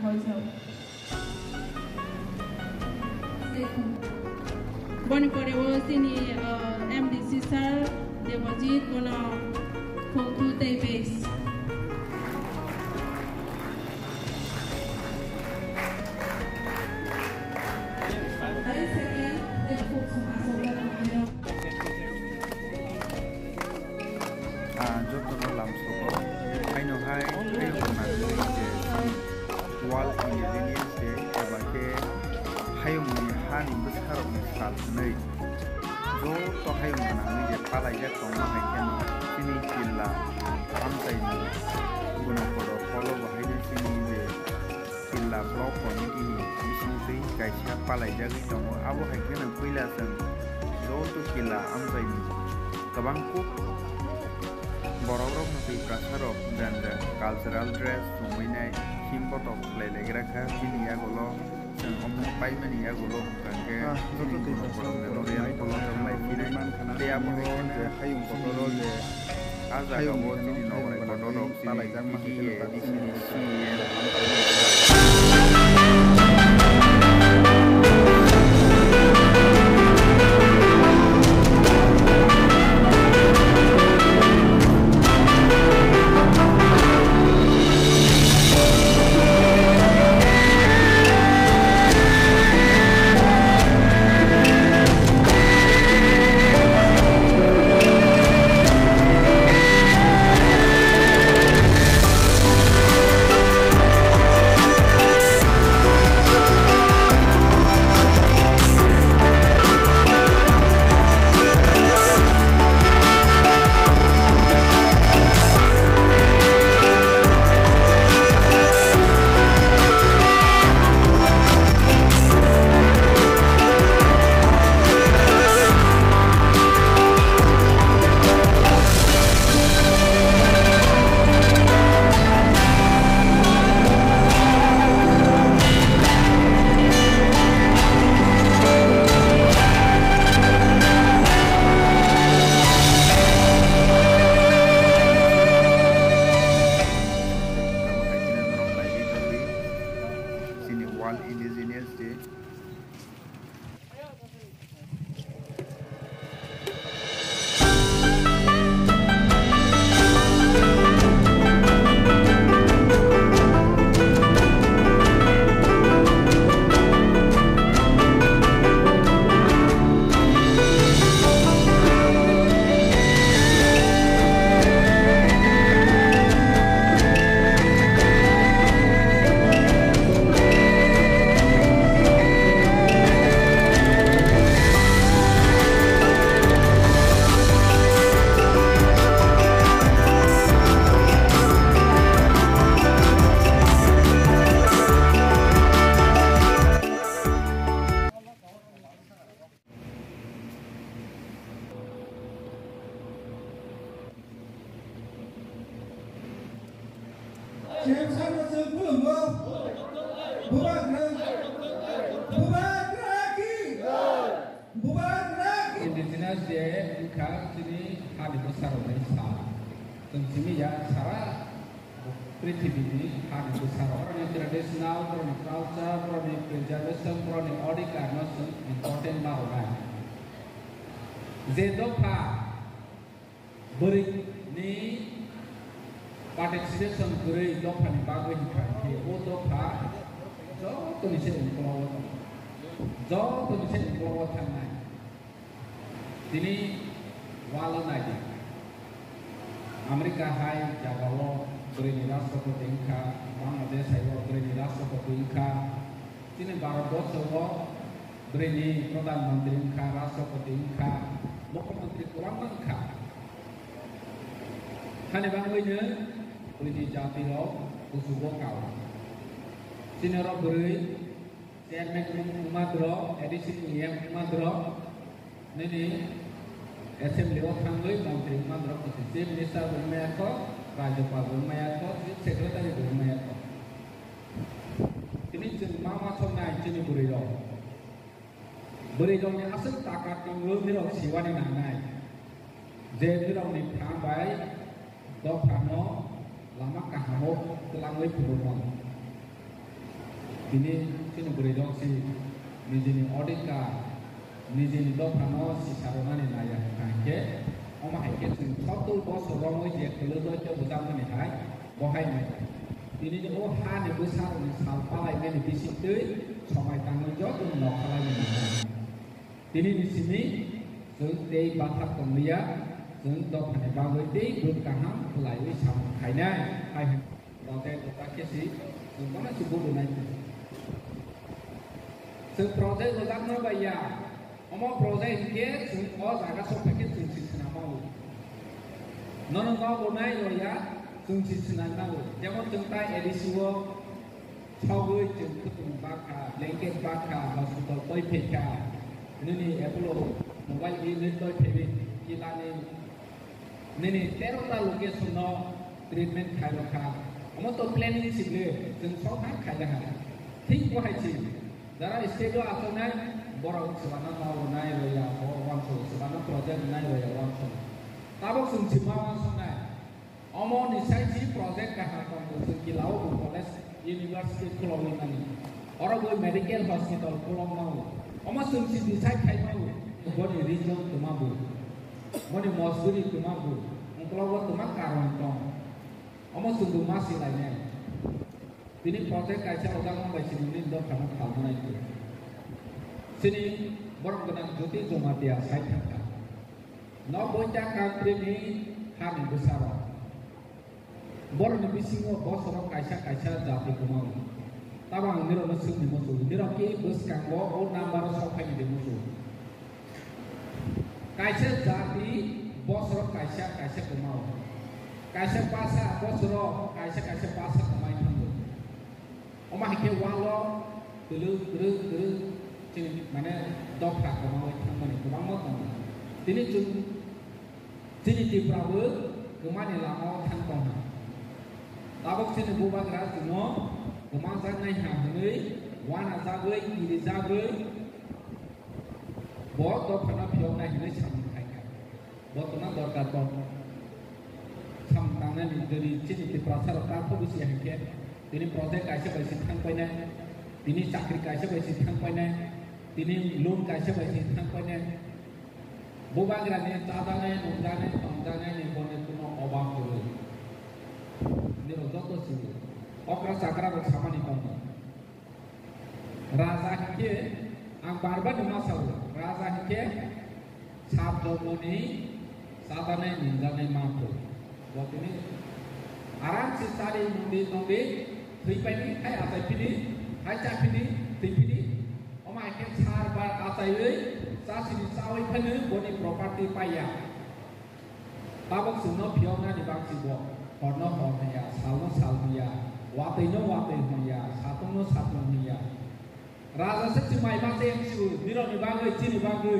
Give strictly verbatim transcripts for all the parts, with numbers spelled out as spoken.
Boni pore o chini, uh, M D C sir Debojit, bono khoktu tei base. Ah, jotono lamsogo. Haino hai, haino nangwi je World Indigenous Day eba khe hayungni hani bwsarokni sal hwnwi joto hayung gwnangwi je palaijak tongma hai kheno chini killa amchaini Gunokodo holo bo haino chini je Killa Block Committee ni bisingtwi kaisa palaijagwi tongo. Abo hai kheno puila chwng joto killa amchaini kwbang kuk borokrokno twi kwrwsarok janja cultural dress chumui nai, him botok khlai lai gra kha. Bini yagulo chwng omo paimani yagulo hwnkha khe Ah, joto chini twi Gunokodo kwrwsarok Memorial Holo tonglai phinai. Tei abo hai kheno je hayung kotor o je Ah, jaga o chini nogor kotor rok chini P T A, D C, C E M. Chini World Indigenous Day. Chwng sano chwng khulumgo. Bubagra, Bubagra ki! Bubagra ki! Indigenous Day wngkha chini hani bwsarokni sal. Chwng simi ya sara Prithibini hani bwsarok, borokni traditional, borokni culture, borokni preservation, borokni adhikar no chwng important ma rwnai. Je dopha bwrwini participation kwrwi dophani bagwi hinkha khe o dopha jotoni se ungkologo tongo, jotoni se ungkologo thangnai. Tini walo naidi. America hai jagao bwrwini rashtrapati wngkha, Bangladesh hai o bwrwini rashtrapati wngkha, chini Bharat borso o bwrwini pradhan mantri wngkha, rashtrapati wngkha, mukhyamantri kwbangma wngkha. Hani bagwino bwrwini jati rok kuchugo kao. Chini oro bwrwi Chairman wngma drop, A D C wngya wngma drop, nini assembly o thangwi montri wngma drop, Chief Minister bo wngma yakho, Rajyapal bo wngma yakho, Chief Secretary bo wngma yakho. Tini chwng ma ma soknai chini bwrwi rok. Bwrwi rokni aswk taka tongwi rok siwani nangnai. Je nirokni phrang bai dophano lama kahamo twlangwi phunukmano. Tini chini bwrwi rok si nijini audit card, nijini dopha no sisa rwnani naiya hwnkha hinkhe, omo hai khe chwng sottor bosor romwi je kwlwk doi khe bwjakmani hai bo hai nai. Tini o ha ni bwsa rok ni sal palai mani bising twi somai tangwi joto no nokha lai mani nai. Tini ni simi chwng tei bathak tong liya, chwng dopha ni bagwi tei bwk kaham khwlaiwi samung khainai hai hwn. Rojak rwjak khe si, chwng bono se bodo nai tong. Chwng project rwjakma bai ya. Omo project hinkhe chwng o jaga sok phai khe chwng si swnam mao. Nono nobo nai rw ya, chwng si swnam mao. Jemon chwng tai A D C o sogwi chwng khwtwng bakha, blanket bakha, hospital toi phaikha. Nini Apollo mobile unit toi phaiwi kilani Nini tero ta location no treatment khai rokha. Omo to planning sibli, chwng sok ha khai rokha. Thik bo hai si. Jara state o achonai, borok swbana no nai roya, bo wanso, swbana project nai roya, wanso. Tabok chwng sima wanso nai. Omo ni sai si project kahar tongo, chwng kilao bo college. University khulogwi mani. Oro bo medical hospital khulogmao. Omo chwng si decide khaimao. Boni reason twma bo. Boni mojburi twma bo. Ungkologo twma karon tong. Omo chwng bo ma si lainai. Tini project kaisa rwjakma bai chini nini dophano phalmanai twi. Chini borok gwnang Jyoti Jamatia sai thangkha. Nobboi ta country ni hani bwsarok. Borokni bisingo bosoro kaisa kaisa jati kwmao. Tamo ang nirokno swngwi muchungo, nirok khe bwskango o number o sok phaini de muchungo. Kaisa jati bosoro kaisa kaisa kwmao. Kaisa basa bosoro kaisa kaisa basa kwmai thango. Omo hai khe walo kwlwk kwrwk kwrwk chini mane dopha kwmawi thangmani kwbangma tongo. Tini chwng Chini Tripura bo kwmani lama o thang tong ha. Tabok chini bubagra chwngno kwmajaknai ha hwnwi wanajagwi kirijagwi bo dophano phiyoknai hwnwi samung khai kha. Bo kwma dorkar tong. Samung tangnani jodi chini Tiprasa rok ta kho bisi hai khe tini project kaisa bai se thang painai, tini chakri kaisa bai se thang painai, tini loan kaisa bai se thang painai. Bubagrani chajaknai, nukjaknai, tongjaknai ni boni kuno obab kwrwi. Nirok joto sini okra chakra rok samani tongo. Raja hinkhe ang bar bar ni ma sao, raja hinkhe sat jomoni chajaknai, nukjaknai manthok. Bo tini aram se chari nungdi nungdi thwi paini, hai achai phini, hai cha phini, thwi phini. Omo hai khe sar bar achaiwi chasini chawi phano boni property paiya. Tabok chwngno phiyoknani bakchi bo horno hor hwnya, salno sal hwnya, watwino watwi hwnya, satungno satung hwnya. Raja se chimai bakchi M C O, nirokni bagwi, chini bagwi.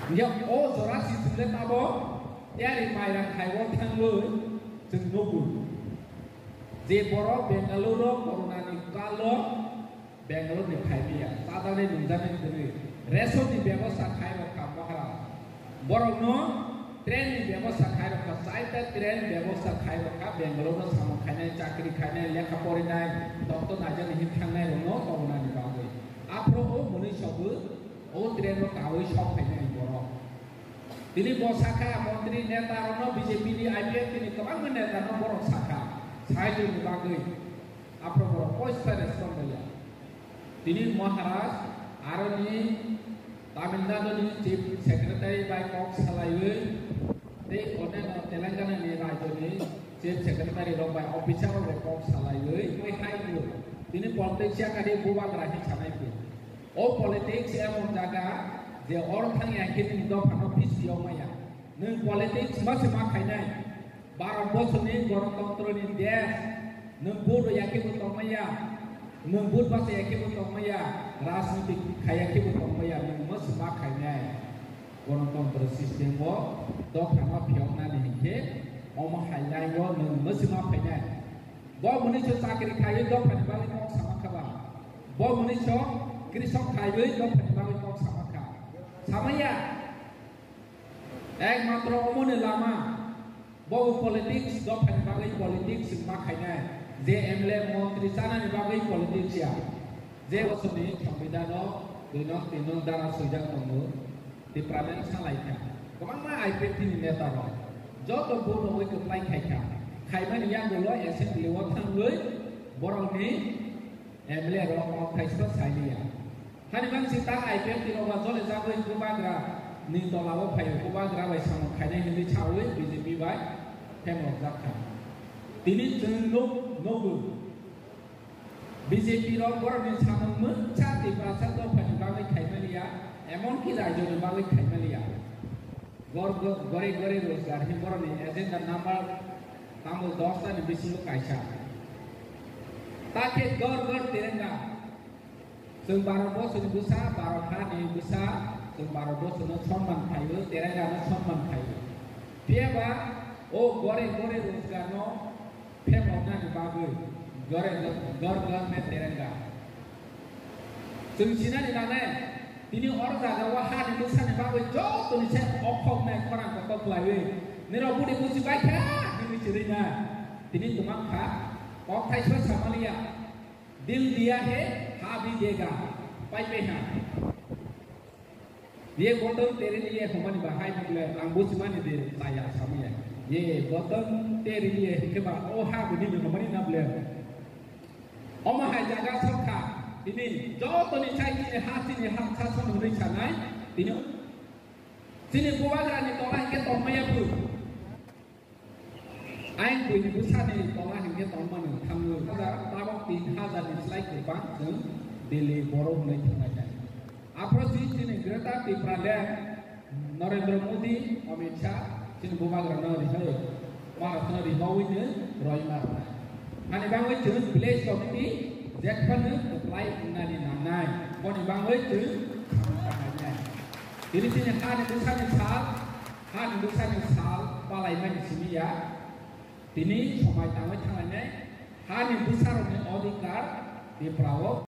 Hinkhe o jora si chwng le tabo tiyari mairang khaibo thangwi chwng nukgo. Je borok Bengaluru corona ni kwtal o Bengaluru ni phai phiya, chajaknai nungjaknai kwrwi ration ni bebosta khai rok kha Maharaj. Borok no train ni bebosta khai rok kha, chaita train bebosta khai rok kha Bengaluru no samung khainai, chakri khainai, lekha porinai, doctor naijaknai hin thangnai rok no corona ni bagwi. Aphuru o mwnwi sobo o train o kawi sok phainai borok. Tini bo sakha montri neta rokno B J P ni I P F T ni kwbangma neta no borok sakha saichung ni bagwi. Aphuru borok poista respond rwya. Tini Maharaj aroni Tamil Nadu ni Chief Secretary bai kok salaiwi tei oneno Telangana ni rajyo ni Chief Secretary rok bai officer rok bai kok salaiwi tei hai bo tini politics ya kari bubagra hin sanai bo. O politics emon jaga je oro thangya khe nini dophano pis phiyok maya. Nwng politics ma se ma khainai. Baro bosor ni Ganatantra ni desh. Nwng vote ya khe bo tong maya. Nwng vote basa ya khe bo tong maya. Rajniti khaya khe bo tong maya. Nwng ma se ma khainai. Ganatantra system o dophano phiyok nani hinkhe omo hai line o nwng ma se ma phainai. Bo mwnwi se chakri khaiwi dophani bagwi kok sama kha ba? Bo mwnwi se krisok khaiwi dophani bagwi kok sama kha? Sama ya. Ekmatro omoni lama. Bo politics, dophani bagwi politics ma khainai. Je M L A montri chanani bagwi politics ya, je bosoni Sambidhano dui nong tin nong dara swijak tongo, Tipraland salaikha. Kwbangma I P F T ni neta rok joto vote rogwi kwplai khaikha. Khaimani yagulo assembly o thangwi borokni M L A rok kok thaisa sailiya. Hani mansing ta I P F T rok ba jole jagwi Bubagra ni tola o phaio, Bubagra bai samung khainai hinwi sawi B J P bai phemorjak kha. Tini chwng nuk-, nugo. B J P rok borokni samung mungsa Tiprasa dophani bagwi khaimaliya, emonki raijoni bagwi khaimaliya. Gor-, gor-, gore gore rozgar hi borokni agenda number tamo dos ta ni bisingo kaisa. Ta khe gor gor tirenga. Chwng Bharat borsoni bwsa, Bharat hani bwsa, chwng Bharat borsano sonman khaio, terengano sonman khaio. Phiyaba o gore gore rozgarno phemoknani bagwi gore gor gor me terenga. Chwng sinani nanai, tini oro jaga o hani bwsani bagwi jotoni se okhoknai khorang kotor khlaiwi, nirok budi buji bai kha hinwi chirwi na. Tini twmang kha, kok thaisa samaliya. Dil diya hai, ha bhi dega. Pai pai ha. Ye watan tere liye hwnmani ba hai bole ang buchimani de chaya samya. Ye watan tere liye hwnkhe ba o ha bini hwnmani na bole. Omo hai jaga sokha. Tini jotoni chai chini ha chini ha sa son hwnwi sanai. Tini chini bubagrani tola hwnkhe tongmaya phu. Ain buini bwsani tola hinkhe tongmani thango. Hajar, tabok tin hajar ni slai kwbang chwng Delhi borok hwnwi thangnai kha. Aphuru si chini Greater Tipraland Narendra Modi, Amit Shah, chini bubagrano rihai, Maharashtra rihowino roima rwnai. Hani bagwi chwng village committee jephanu kwplai wngnani nangnai. Boni bagwi chwng thangnai. Tini chini hani bwsani sal, Hani bwsani sal palaimani simi ya, tini somai tangwi thanglainai, hani bwsarokni odhikar Tiprao.